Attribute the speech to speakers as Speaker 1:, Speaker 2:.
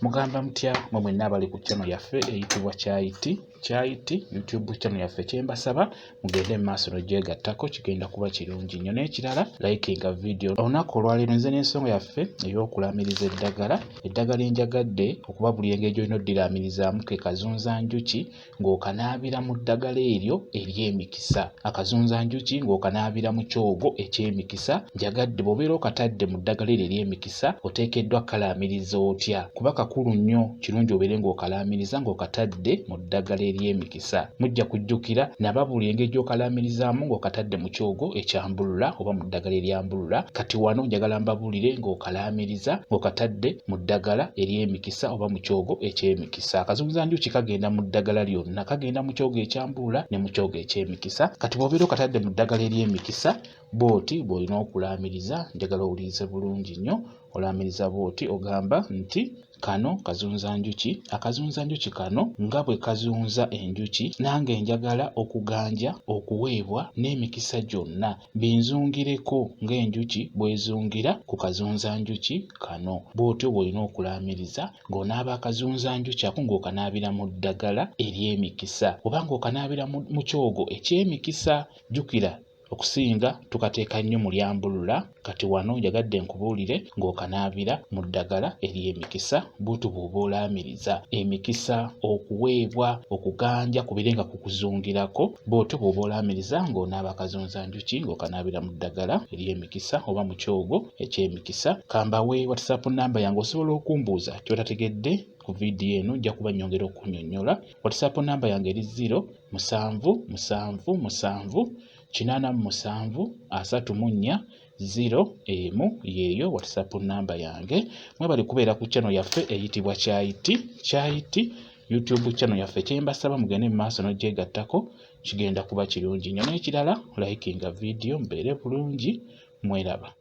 Speaker 1: Mugamba mutya mwe mwenna abali ku channel yaffe eyitibwa Kyayiti Kyayiti YouTube channel yaffe, kyembasaba mugende mu maaso nogyegattako, kigenda kuba kirungi nnyo. N'ekirala, likinga video. Olunaku olwaleero nze n'ensonga yaffe ey'okulaamiriza eddagala. Eddagala enjagadde okuba buli engeri gy'olina oddiraamirizaamu ke kazunza njuki ng'okanaabira mu ddagala eryo ery'emikisa. Akazunzanjuki ng'okanaabira mu kyogo eky'emikisa. Njagadde bw'obeera okatadde mu ddagala eryo ery'emikisa, oteekeddwa kukalaamiriza otya? Kuba kakulu nnyo, kirungi obeere ng'okalaamiriza ng'okatadde mu ddagala ery'emikisa. Mujja kujjukira nababuulira engeri gy'okalaamirizaamu ng'okatadde mu kyogo ekyambulula oba mu ddagala eryambulula. Kati wano njagala mbabuulire ng'okalaamiriza ng'okatadde mu ddagala ery'emikisa oba mu kyogo eky'emikisa. Akazunzanjuki kagenda mu ddagala lyonna, kagenda mu kyogo ekyambuula ne mu kyogo eky'emikisa. Kati bw'obeera okatadde mu ddagala ery'emikisa, bw'oti bw'olina okulaamiriza. Njagala owulirize bulungi nnyo. Olaamiriza bw'oti, ogamba nti kano kazunzanjuki, akazunzanjuki kano nga bwe kazunza enjuki, nange njagala okuganja, okuweebwa n'emikisa gyonna binzungireko ng'enjuki bw'ezungira ku kazunzanjuki kano. Bw'otyo bw'olina okulaamiriza ng'onaaba akazunzanjuki ako ng'okanaabira mu ddagala ery'emikisa oba ng'okanaabira mu kyogo eky'emikisa. Jjukira okusinga tukateeka nnyo mu lyambulula. Kati wano njagadde nkubuulire ng'okanaabira mu ddagala ery'emikisa. Bw'otyo bw'oba olaamiriza emikisa, okuweebwa, okuganja kubeere nga kukuzungirako. Bw'otyo bw'oba olaamiriza ng'onaaba akazunzanjuki ng'okanaabira mu ddagala ery'emikisa oba mu kyogo eky'emikisa. Kambawe WhatsApp namba yange, osobola okumbuuza ky'otategedde ku vidiyo eno, nja kuba nnyongera okunnyonnyola. WhatsApp namba yange eri 0 7 7 7 87 34 0 1, yeeyo WhatsApp namba yange. Mwebale kubeera ku channel yaffe eyitibwa Kyayiti Kyayiti YouTube channel yaffe. Kyembasaba mugende mu maaso n'ogyegattako, kigenda kuba kirungi nnyo. N'ekirala, likinga vidiyo. Mubeere bulungi, mweraba.